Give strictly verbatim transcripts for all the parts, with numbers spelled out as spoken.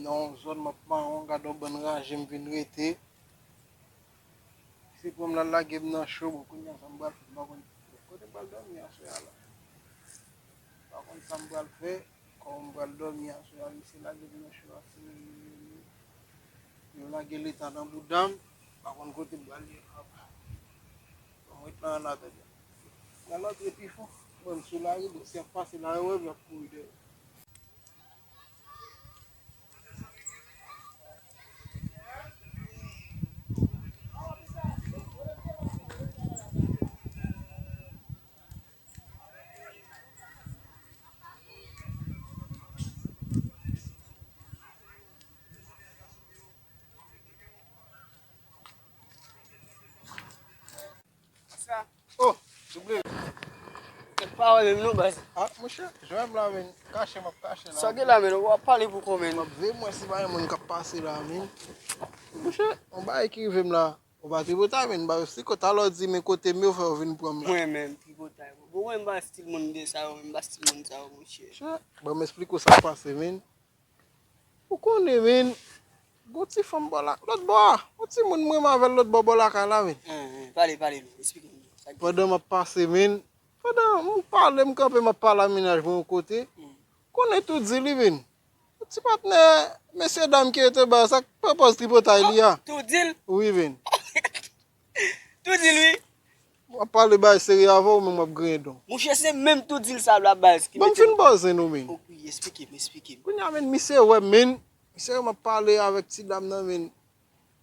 Nan yon zòn m ap mawon, gade yon bann raje m vin rete. Misye pran m l al lage m nan cho, bon, kounye a sa m pral fè, m pa konn kote m pral dòmi aswè a la. M pa konn sa m pral fè, kòman m pral dòmi aswè a, misye lage m nan cho a, se yo lage leta nan bouda m, m pa konn kote m pral ye, papa. Bon, m ret nan annatanda. M pral antre pi fon, mwen m sou lari, bon, si y ap pase la, yo wè m, y ap kouri dèyè. Sa. Oh, double. Kèk pawòl menm non, baz. Ah, monchè, jwenn m la, men. Kache, m ap kache la. Sa gen la, men, w ap pale pou kòman, men? M ap veye m wè si pa gen moun k ap pase la, men. Monchè, yon bagay ki rive m la. Ou pa tripotay, men, m ba yo siko, talè w di, men kote m yo, fè yo vin pran m la. Mwen menm, tripotay. Bon, mwen, m pa stil moun de sa yo, men, m pa stil moun sa yo, monchè. Monchè, ban m esplike w sa k pase, men. Ou konnen, men, gon ti fanm bò la, lòt bò a, yon timoun m renmen avè l lòt bò, bò lakay la, men. Hein, hein, pale, pale, men, esplike m sa k gen. Pandan m ap pase, men, pandan m pale, m kanpe, m ap pale a mennaj mwen yon kote, konnen tou di li, men. Yon ti patnè, mesye dam ki rete ba sa, k pran pòz tripotay li a. Tou di l? Wi, men. Tou di l, wi. W ap pale bay serye avè w, men w ap griyen don. Monchè, se menm tou di l sa la, baz, ki mete m. Bon, m fin bòzen nou, men. Ok, wi, esplike m, esplike m. Kounye a, men, misye wè m, men. Misye wè m ap pale avèk ti dam nan, men.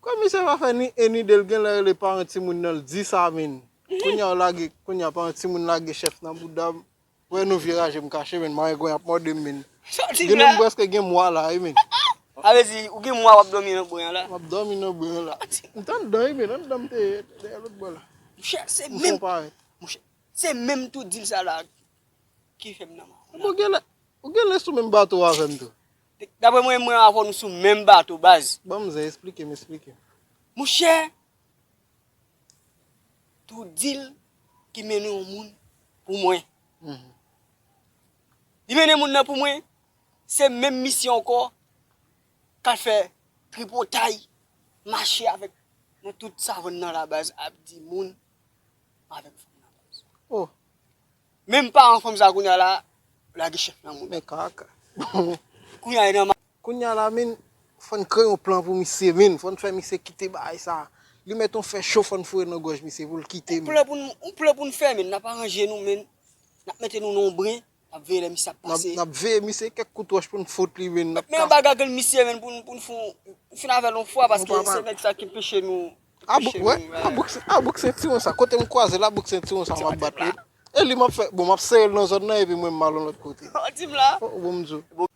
Kòm misye pa fè ni en ni de, l genlè rele paran timoun nan, l di sa, men. Kounye a, w lage, kounye a, paran timoun lage chèf nan bouda m. Wè nou vye raje m kache, men, marengon ap mòde m, men. Sa w di la? Gen nou m prèske gen mwa la, wi, men. A vle di, ou gen mwa w ap dòmi nan bwen an la? M ap dòmi nan bwen an la. M t anndan, wi, men, anndan m te ye, dèyè lòt bò la. Monchè, se menm, monchè, se menm tou di l sa la ki fè m nan mwa. Bon, genlè, ou genlè sou menm bato avè m tou. Daprè mwen, mwen avè w nou sou menm bato, baz. Ban m zen, esplike m, esplike m. Monchè, tou di l ki mennen yon moun pou mwen. Mhm. Li mennen moun nan pou mwen, se menm misye ankò k al fè tripotay, mache avèk nan tout savann nan la baz ap di moun avèk fanm nan baz. Oh. Menm paran fanm sa kounye a la, lage chèf nan moun. Men kaka. Kounye a, e nan ma- Kounye a la, men, fò n kreye yon plan pou misye, men. Fò n fè misye kite bagay sa. Li mèt yon fè cho, fò n foure nan gòj misye pou l kite, men. Yon plan pou n, yon plan pou n fè, men. N ap aranje nou, men. N ap mete nou nan yon bren, n ap veye lè misye ap pase. N ap, n ap veye misye, kèk kout wòch pou n fout li, men. N ap men yon bagay ak misye, men, pou n, pou n fè, pou n fin avè l yon fwa, paske se nèg sa ki peche nou. Abouk, wè, abouk, abouk sentiwon sa. Kote m kwaze l, abouk sentiwon sa, m ap bat li. E li m ap fè, bon, m ap sere l nan zòn nan, epi mwen, m al yon lòt kote. Di m la. Oh, bon, m di w.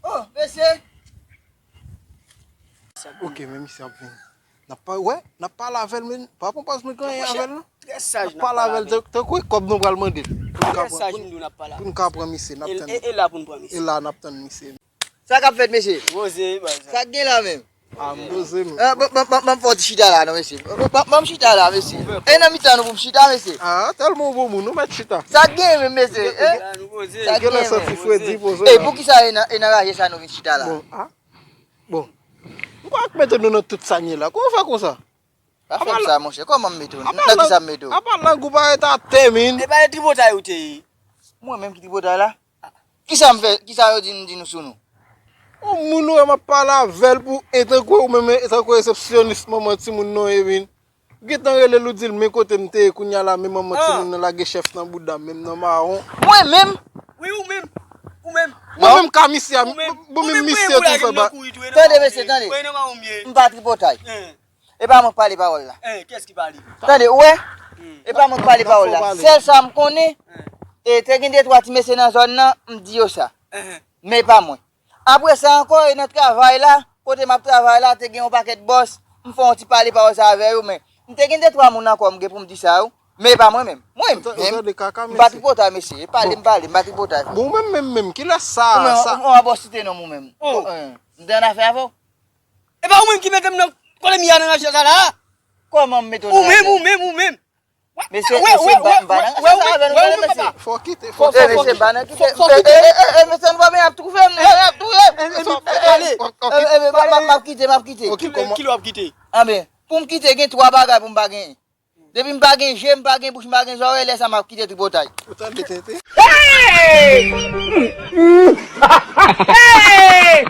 Oh, mesye! Ok, men misye ap vini. N ap pa, wè, n ap pale avè l, men pa pran pòz nou gen anyen avè l, non. N ap pale avè l, tan, tankou e kòb nou pral mande l. Pou n ka pran, pou n, pou n ka pran misye, n ap tann. E, e la pou n pran misye. E la n ap tann misye. Sa k ap fèt, mesye? Poze, baz. Sa k gen la menm? Ah, m poze m. Ah, ban, ban, ban, ban m fè yon ti chita la, non, mesye. Ban, ban, ban m chita la, mesye. E nan mitan nou pou m chita, mesye. Ah, tèlman w bon moun, ou mèt chita. Sa k gen menm, mesye? Hein? Sa k gen menm? Ou genlè santi fredi poze la. E poukisa e nan, e nan raje sa nou vin chita la? Bon, ah. Bon. M pa k mete nou nan tout sa n ye la. Kòman w fè konsa? Pa fè m sa, monchè. Kòman m mete w? Nan kisa m mete w? Apa lang ou parèt atè, men. E pa de tripotay ou te ye? Mwen menm ki tripotay la? Kisa m fè? Kisa yo di m, di nou sou nou? Yon moun ou wè m ap pale avè l pou entankou ou menm, entankou resepsyonis manman timoun nan ye, men. Ou gentan rele l, ou di l men kote m te ye, kounye a la, men manman timoun nan lage chèf nan bouda m, menm nan mawon. Mwen menm? Wi, ou menm. Ou menm. Mwen menm ka misye a, bon, menm misye tou fè ba. Tande, mesye, tande. M pa tripotay. E pa mwen k pale pawòl la. Eh, kiyès ki pale? Tande, ou wè? E pa mwen k pale pawòl la. Sèl sa m konnen, e te gen de twa ti mesye nan zòn nan, m di yo sa. Men e pa mwen. Apre sa ankò, e nan travay la, kote m ap travay la, te gen yon pakèt bòs, m fè yon ti pale pawòl sa avè yo, men m te gen de twa moun ankò m gen pou m di sa, wi. Men e pa mwen menm. Mwen menm. M pa tripotay, mesye. E pale, m pale, m pa tripotay. Bon, ou menm, menm, menm, kilès sa, sa? Ou menm, ou ap site non, ou menm. M te annafè avè w. E pa ou menm ki mete m nan kolemi a nan raje sa la? Kòman m mete w nan raje? Ou menm, ou menm, ou menm. Mesye, mesye, m pa nan raje sa avè nou, mesye. Fò kite, fò kite. Mesye, m pa nan kite. E, e, mesye, nou pa menm ap toufe m, nou ap toufe m. Ale. M ap kite, m ap kite. Kilè w ap kite? Anben, pou m kite, gen twa bagay pou m pa genyen. Depi m pa gen je, m pa gen bouch, m pa gen zòrèy, lè sa m ap kite tripotay. Ou tande, tete? Hey! Hey!